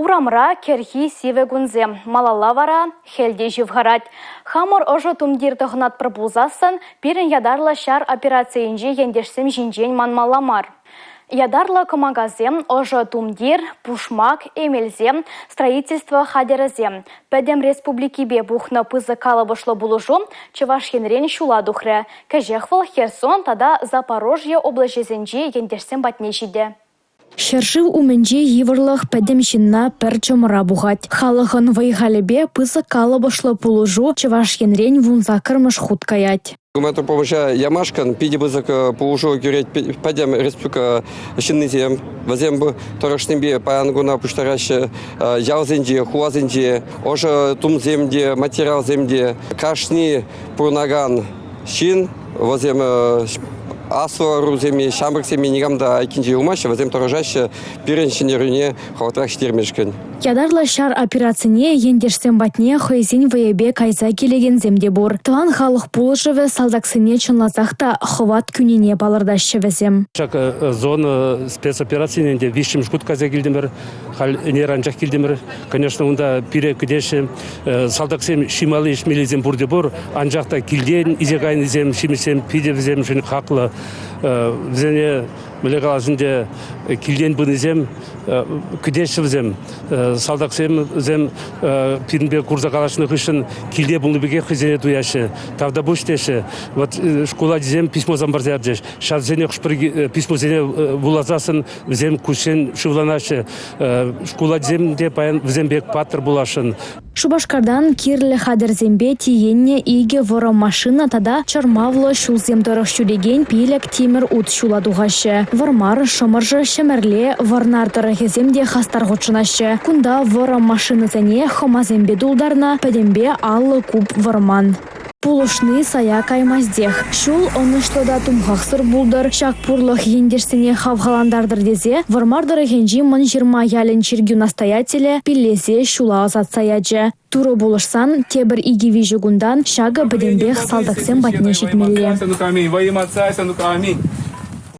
Урамра кӗрхи сивӗ кунсем, малалла вара хӗл те ҫывхарать. Хамӑр ӑшӑ тумтир тӑхӑнатпӑр пулсассӑн пирӗн ятарлӑ ҫар операцийӗнчи ентешсем ҫинчен манмалла мар. Ятарлӑ кӑмакасем, ӑшӑ тумтир, пушмак, эмелсем, строительство хатӗрӗсем пӗтӗм республикипе пухнӑ пысӑк калӑпӑшлӑ пулӑшу Чӑваш Енрен ҫула тухрӗ. Кӗҫех вӑл Херсон тата Запорожье облаҫӗсенчи ентешсем патне ҫитӗ. Ҫӗршыв умӗнчи йывӑрлӑх пӗтӗм ҫынна пӗр чӑмӑра пухать. Халӑхӑн вӑй-халӗпе пысӑк калӑпӑшлӑ пулӑшу Чӑваш Енрен 18-мӗш хут каять. Гуманитар пулӑшӑва ямашкӑн питӗ пысӑк пулӑшу кӳрет пӗтӗм республика ҫыннисем. Вӗсем тӑрӑшнипе паян куна пуҫтараҫҫӗ ялсенче, хуласенче ӑшӑ тумсем те, материалсем те. Кашни пурӑнакан ҫын вӗсем аслӑ ӑрусем-и, ҫамрӑксем-и никам та айккинче юлмаҫҫӗ, вӗсем тӑрӑшаҫҫӗ пирӗн ҫӗнтерӳне хӑвӑртрах ҫитермешкӗн. Ятарлӑ ҫар операцине ентешсем патне хӑйсен вӑйӗпе кайса килекенсем те пур. Тӑван халӑх пулӑшӑвӗ салтаксене чӑнласах та хӑват кӳнине палӑртаҫҫӗ вӗсем. Ҫак зона спецоперацине ӗнтӗ виҫҫӗмӗш хут кайса килтӗмӗр. Халь ӗнер анчах килтӗмӗр. Конечно, унта пире кӗтеҫҫӗ. Салтаксем ҫималли ӗҫмеллисем пурте пур, анчах та килтен илсе кайнисем ҫимӗҫсем питӗ вӗсемшӗн хаклӑ. Вӗсене мӗнле калас ӗнтӗ, килтен пынисем кӗтеҫҫӗ вӗсем. Салтаксем вӗсем пирӗнпе курса калаҫнӑ хыҫҫӑн килте пулнӑ пекех хӑйсене туяҫҫӗ. Тавтапуҫ теҫҫӗ. Вот шкул ачисем письмосем парса ячӗҫ. Ҫавсене хӑш-пӗр письмосене вуласассӑн вӗсем куҫсен шывланаҫҫӗ. Шкул ачисем те паян вӗсем пек паттӑр пуласшӑн. Шупашкартан кирлӗ хатӗрсемпе тиеннӗ икӗ вӑрӑм машина тата чӑрмавлӑ ҫулсем тӑрӑх ҫӳрекен пилӗк тимӗр ут ҫула тухаҫҫӗ. Вӑрмар, Шӑмӑршӑ, Ҫӗмӗрле, Вӑрнар тӑрӑхӗсем те хастар хутшӑнаҫҫӗ. Кунта вӑрӑм машинӑсене хӑмасемпе тултарнӑ, пӗтӗмпе 50 куб вӑрман. Пулӑшни сая каймастех. Ҫул ӑнӑҫлӑ та тумхахсӑр пултӑр, ҫак пурлӑх ентешсене хавхалантартӑр тесе Вӑрмар тӑрӑхӗнчи Мӑнҫырма ялӗн чиркӳ настоятелӗ пиллесе ҫула ӑсатса ячӗ. Турӑ пулӑшсан тепӗр икӗ-виҫӗ кунтан ҫакӑ пӗтӗмпех салтаксем патне ҫитмелле. Во имя Отца и Сына Аминь.